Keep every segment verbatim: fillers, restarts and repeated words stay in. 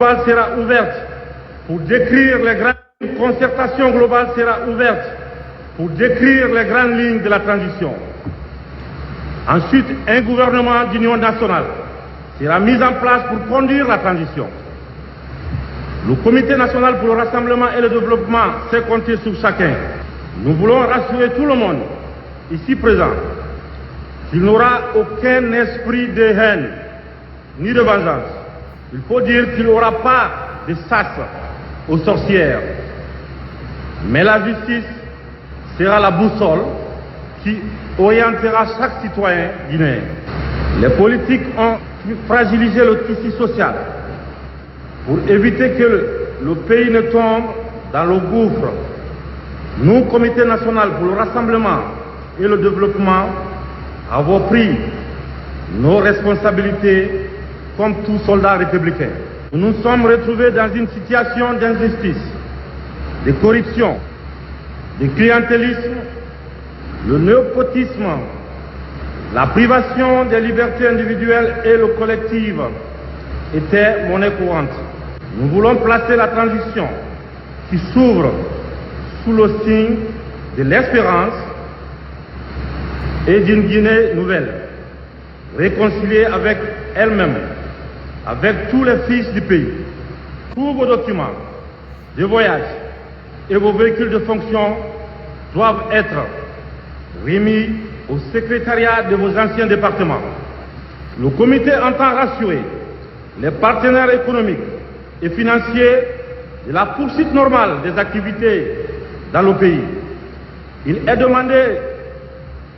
globale sera ouverte pour décrire les grandes, une concertation globale sera ouverte pour décrire les grandes lignes de la transition. Ensuite, un gouvernement d'union nationale sera mis en place pour conduire la transition. Le Comité national pour le rassemblement et le développement sait compter sur chacun. Nous voulons rassurer tout le monde ici présent qu'il n'aura aucun esprit de haine ni de vengeance. Il faut dire qu'il n'aura pas de chasse aux sorcières. Mais la justice sera la boussole qui orientera chaque citoyen guinéen. Les politiques ont fragilisé le tissu social pour éviter que le, le pays ne tombe dans le gouffre. Nous, Comité national pour le rassemblement et le développement, avons pris nos responsabilités comme tout soldat républicain. Nous nous sommes retrouvés dans une situation d'injustice, de corruption, de clientélisme, le népotisme, la privation des libertés individuelles et le collectif étaient monnaie courante. Nous voulons placer la transition qui s'ouvre sous le signe de l'espérance et d'une Guinée nouvelle, réconciliée avec elle-même, avec tous les fils du pays. Tous vos documents de voyage et vos véhicules de fonction doivent être remis au secrétariat de vos anciens départements. Le comité entend rassurer les partenaires économiques et financiers de la poursuite normale des activités dans le pays. Il est demandé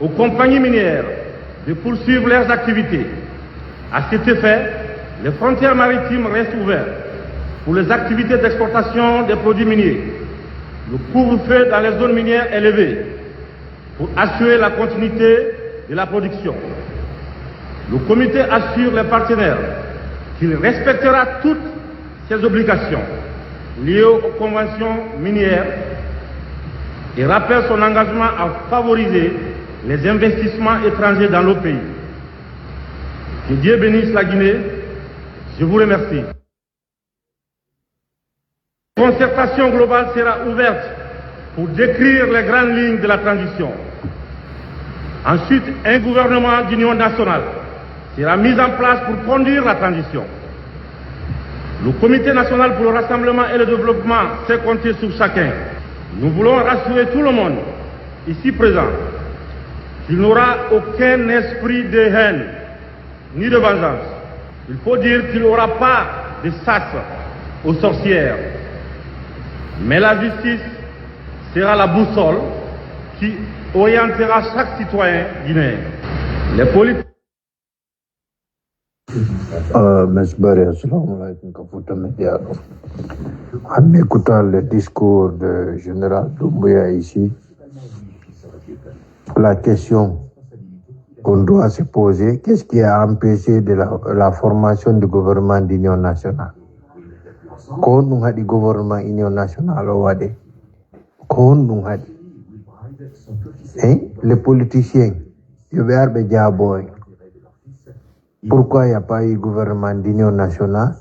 aux compagnies minières de poursuivre leurs activités. À cet effet, les frontières maritimes restent ouvertes pour les activités d'exportation des produits miniers. Le couvre-feu dans les zones minières est levé pour assurer la continuité de la production. Le comité assure les partenaires qu'il respectera toutes ses obligations liées aux conventions minières et rappelle son engagement à favoriser les investissements étrangers dans le pays. Que Dieu bénisse la Guinée. Je vous remercie. Concertation globale sera ouverte pour décrire les grandes lignes de la transition. Ensuite, un gouvernement d'union nationale sera mis en place pour conduire la transition. Le Comité national pour le rassemblement et le développement sait compter sur chacun. Nous voulons rassurer tout le monde ici présent qu'il n'aura aucun esprit de haine ni de vengeance. Il faut dire qu'il n'aura pas de chasse aux sorcières. Mais la justice sera la boussole qui orientera chaque citoyen guinéen. Les politiques Euh, Monsieur Barry, assalamu alaikum, ka Fouta Media ɗo. En écoutant le discours de Général Doumbouya ici, la question qu'on doit se poser, qu'est-ce qui a empêché de la, la formation du gouvernement d'union nationale? Ko honɗum haɗi gouvernement union nationale o waɗe? Ko honɗum haɗi? Hein? Les politiciens, yo ɓe ar ɓe jaabo en. Pourquoi il n'y a pas eu gouvernement d'union nationale?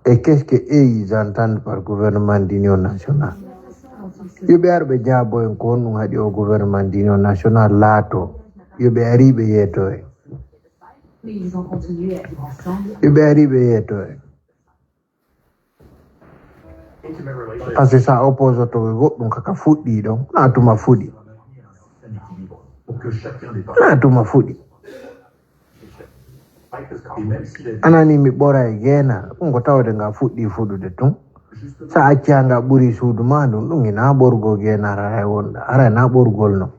Et qu'est-ce que eux, ils entendent par gouvernement d'union nationale? Yo ɓe ar ɓe jaabo en ko honɗum haɗi o gouvernement d'union nationale laato. Yo ɓe ari ɓe yeeto en. Yo ɓe ari ɓe yeeto en. Parce que sa opposoto e goɗɗum kaka fuɗɗi ɗon, na tuma fuɗi. Na tuma fuɗi. Anani mi ɓora e geenara, ɗum ko tawde nga fuɗɗi fuɗude tun. Sa acca nga ɓuri suudu ma ndun, ɗum ina ɓorgo geenara hay wonɗa, ara ina ɓorgol no.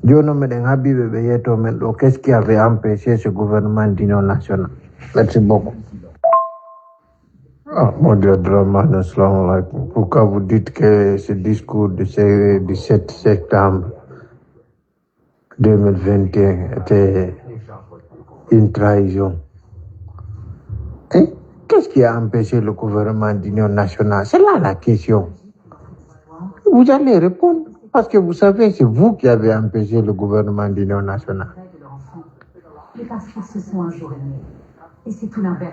Jooni non meɗen habiiɓe ɓe yeeto men ɗo, qu'est-ce qui avait empêché ce gouvernement d'union nationale? Merci beaucoup. Ah, mon Dieu, Abdourahmane, assalamu alaikum. Pourquoi vous dites que ce discours du, se- du sept septembre deux mille vingt et un était une trahison? Hein? Qu'est-ce qui a empêché le gouvernement d'union nationale? C'est là la question. Vous allez répondre, parce que vous savez, c'est vous qui avez empêché le gouvernement d'union nationale. Les parce qu'ils se sont un jour aimés.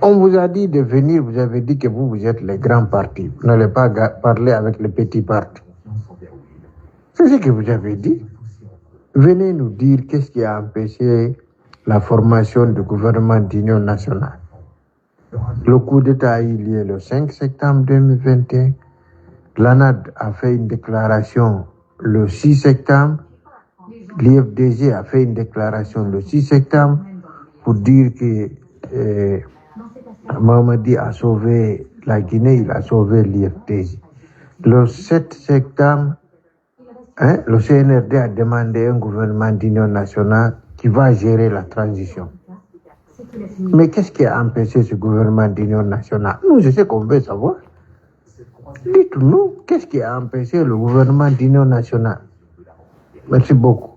On vous a dit de venir, vous avez dit que vous, vous êtes les grands partis. Vous n'allez pas ga- parler avec les petits partis. C'est ce que vous avez dit. Venez nous dire qu'est-ce qui a empêché la formation du gouvernement d'union nationale. Le coup d'État a eu lieu le cinq septembre deux mille vingt et un. L'ANAD a fait une déclaration le six septembre. L'I F D G a fait une déclaration le six septembre pour dire que euh, Mamadi a sauvé la Guinée, il a sauvé l'I F D G. Le sept septembre, hein, le C N R D a demandé un gouvernement d'union nationale qui va gérer la transition. Mais qu'est-ce qui a empêché ce gouvernement d'union nationale? Nous, c'est ce qu'on veut savoir. Dites-nous, qu'est-ce qui a empêché le gouvernement d'union nationale? Merci beaucoup.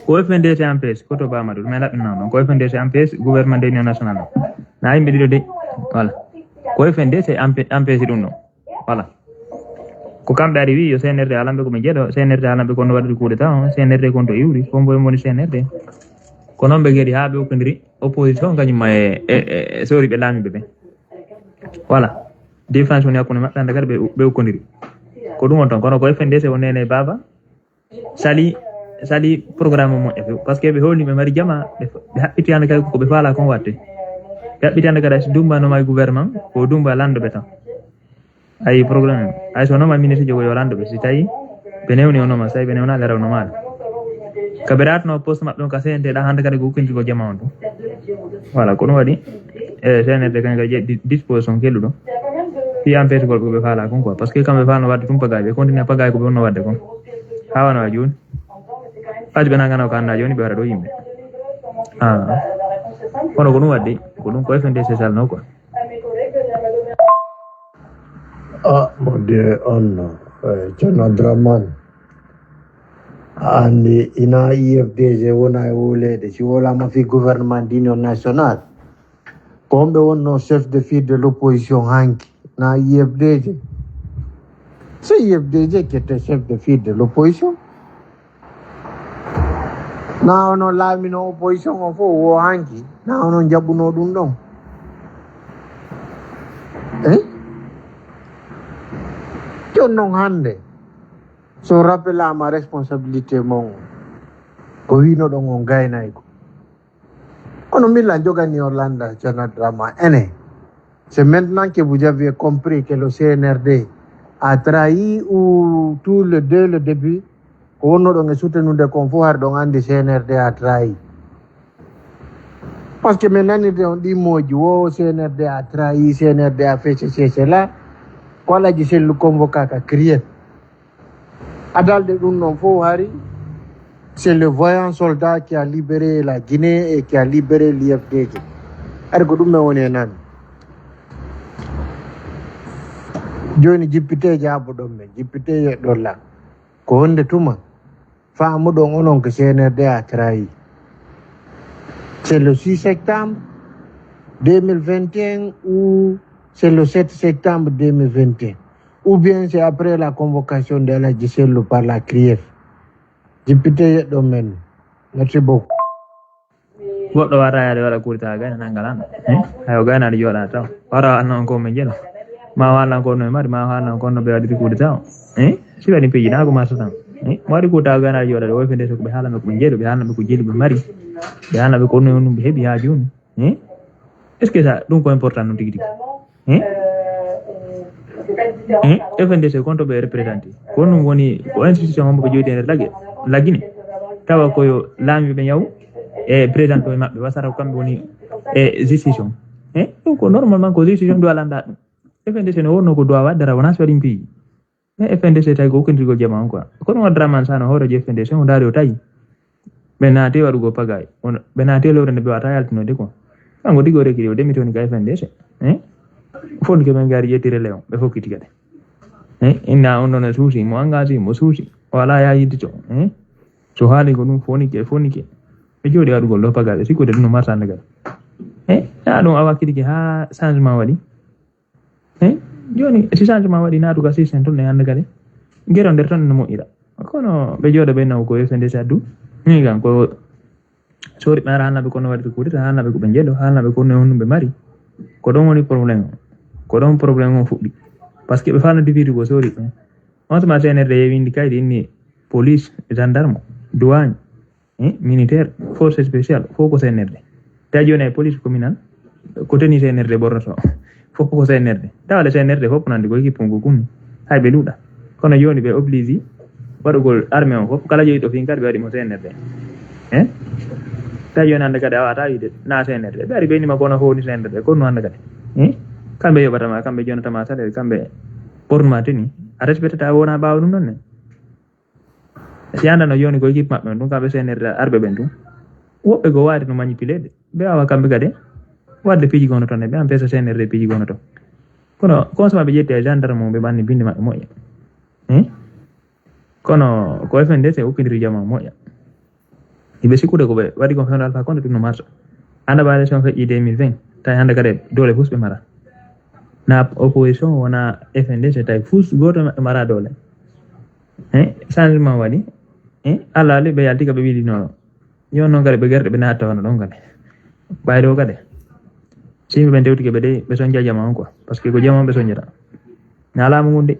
Ko F N D C empêche, ko to Ba Mamadou, mais laɓɓinano ɗon. Ko F N D C empêche gouvernement d'union nationale ɗon. Na yimɓe ɗiɗo de, voilà. Ko F N D C empêche ɗum ɗon. Voilà. Ko kamɓe ari wi yo C N R D alanɓe ko ɓe jeeɗo, C N R D alanɓe ko no waɗiri coup d'état on, C N R D kon to iwri, ko mbo woni C N R D. Ko noon ɓe geri haa ɓe okkondiri opposition kañum ma e, e, e, e sori ɓe laamiɓe ɓe. Voilà. Différence woni hakkunde maɓɓe hannde kadi ɓe, ɓe okkondiri. Ko ɗum on ton, kono ko F N D C o nene baba. Sali, sali programme mo e par ce que ɓe holi ɓe mari jama, ɓe haɓɓiti hannde kadi ko ɓe faala kon watte. Ɓe haɓɓiti hannde kadi si dumba no mari gouvernement, ko dumba lando ɓe tan. Ayi programme, ay so noma ministre jogo yo lando ɓe, si tawi ɓe newni o noma, si tawi ɓe newna leraw no maala. Ka ɓe ratno poste maɓɓe on ka C N T ɗa hannde kadi ko ukkintugol jama on ɗum. Voilà, ko ɗum waɗi e C N T kañum kadi jeeɗi disposition kelluɗo. Fi empêchegol ko ɓe faala kon quoi, parce que kamɓe faano wadde tum pagaay, ɓe continue pagaay ko ɓe wonno wadde kon. Haa wano a jooni. Aji ɓe nangano ko annda jooni ɓe waɗa ɗo yimɓe. Ah. Kono ko ɗum waɗi, ko ɗum ko F N D C salno quoi. Ah, mon Dieu, on, eh, Ceerno Abdourahmane. Anndi ina I F D G wona e wowleede, si wowlaama fii gouvernement d'union nationale. Ko homɓe wonno chef de file de l'opposition hanki? Na I F D G. C'est I F D G qui était chef de file de l'opposition. Na ono laamino opposition o fof wo hanki, na ono jaɓuno ɗum ɗon. Eh? Jooni noon hannde, so rappelama responsabilité mon, ko winoɗon on gaynay ko. Kono min la jogani on landa, Ceerno Abdourahmane, enen. C'est maintenant que vous avez compris que le C N R D a trahi ou tous les deux le début, ko wonnoɗon e soutenude kon fof har ɗon anndi C N R D a trahi. Parce que min nanirde on ɗi mooji wo C N R D a trahi, C N R D a fait ceci et cela, ko Alaji Sellu convoqué ka crier. Adalde ɗum ɗon fof hari, c'est le voyant soldat qui a libéré la Guinée et qui a libéré l'I F D G. Hari ko ɗum men woni e nan. Jooni jippite jaaboɗon men, jippite yeɗɗon lan. Ko honde tuma? Faamuɗon onon ko C N R D a trahi. C'est le six septembre deux mille vingt et un ou c'est le sept septembre deux mille vingt et un? Ou bien c'est après la convocation de Alaji Sellu par la crief? Jippite yeɗɗon men. Merci beaucoup. Goɗɗo wata yaade waɗa coup d'état gayna nangal an. Hayo gaynaade jooɗa taw. Wata haalna on ko men jelo. Ma haalna ko no e mari, ma haalna ko no ɓe waɗiri coup d'état o. Eh? Si waɗi peji na ko ma sotan. Eh? Mo waɗi coup d'état gaynaade jooɗa ɗo woy fende so ko ɓe haalna ko ɓe jelo, ɓe haalna ɓe ko jeli ɓe mari. Ɓe haalna ɓe ko no ɗum ɓe heɓi haa jooni. Eh? Est-ce que ça ɗum ko important non tigi tigi? Eh? Eh? F N D C konto ɓe représenté. Ko ɗum woni ko institution hombo ɓe jooɗi e nder lage. Lagine. Tawa ko yo laamiɓe ɓe yaw e président e maɓɓe wasata ko kamɓe woni e justice on. Eh, ɗum ko normalement ko justice on doit landa ɗum. F N D C no wonno ko doit waɗde ra wona so waɗi mpiyi. Mais F N D C tawi ko ukkindirgol jama on quoi. Ko ɗum waɗi Dramane Sano hoorejo F N D C on daari o tawi. Ɓe naati waɗugol pagaay. Ɓe naati lowre nde ɓe wata yaltinoyde quoi. Kanko tigi o rekiri o demi toon ka F N D C. Eh? Fof ke men gari ƴettire leon ɓe fokkiti kadi. Eh? Inna on ɗon e suusi mo engagé mo suusi. O alaa yaayidde to. Eh? So haali ko ɗum fonike fonike. Ɓe jooɗi waɗugol ɗo pagaɓe sikkude ɗum no marsande kadi. Eh? Yaa ɗum a wakkitike haa changement waɗi. Eh? Jooni si changement waɗi naatu ka système toon e hannde kadi. Gero nder tan no moƴƴira. Kono ɓe jooɗo ɓe naw ko F N D C addu. Min kam ko Soori ɓe ara haalna ɓe kono waɗi ɓe kuudeta, haalna ɓe ko ɓe njeɗo, haalna ɓe kono e honɗum ɓe mari. Ko ɗon woni problème o. Ko ɗon problème o fuɗɗi. Parce que ɓe faalno dividu ko soori ɗum. On tuma C N R D yewi indi kaydi inni police, gendarme, douane, eh, militaire, force spéciale, fof ko C N R D. Tawi jooni e police communal, ko teni C N R D ɓornoto. Fof ko C N R D. Tawa le C N R D fof ko nandi ko équipe on ko kun. Hay ɓe luuɗa. Kono jooni ɓe obligé waɗugol armée on fof, kala jeyiɗo fin kadi ɓe waɗi mo C N R D. Eh? Tawi jooni hannde kadi a wata wiide na C N R D. Ɓe ari ɓe ni ma kono fof ni C N R D. Kono hannde kadi. Eh? Kamɓe yoɓata ma, kamɓe jonata ma salaire, kamɓe ɓornu ma teni. A respectata wona ɓaawo ɗum ɗon ne. Si andano jooni ko équipe maɓɓe on ɗum, kamɓe C N R D arɓe ɓen ɗum. Woɓɓe goo waade no manipuler ɓe. Ɓe waawa kamɓe kadi waɗde piiji gono ton e ɓe, an pesa C N R D piiji gono ton. Kono, kono sama ɓe ƴetti e gendarme mum, ɓe ɓanni bindi maɓɓe moƴƴa. Eh? Kono ko F N D C ukkindiri jama moƴƴa. Hiɓe sikkude ko ɓe waɗi conférence Alpha Condé ɗum no marsa. Anda ba élection feƴƴi deux mille vingt, tawi hannde kadi doole fus ɓe mara. Na opposition, wona F N D C, tawi fus gooto e maɓɓe mara doole. Eh, changement waɗi. Eh, Allah ali ɓe yalti ka ɓe wiɗi no. Yo non kadi ɓe gerte ɓe natta wano ɗon kadi. Ɓay ɗo kadi. Si yimɓe ɓen tewtike ɓe dey, ɓe sonja jama on quoi. Parce que ko jama on ɓe sonjata. Na laamu ngun de.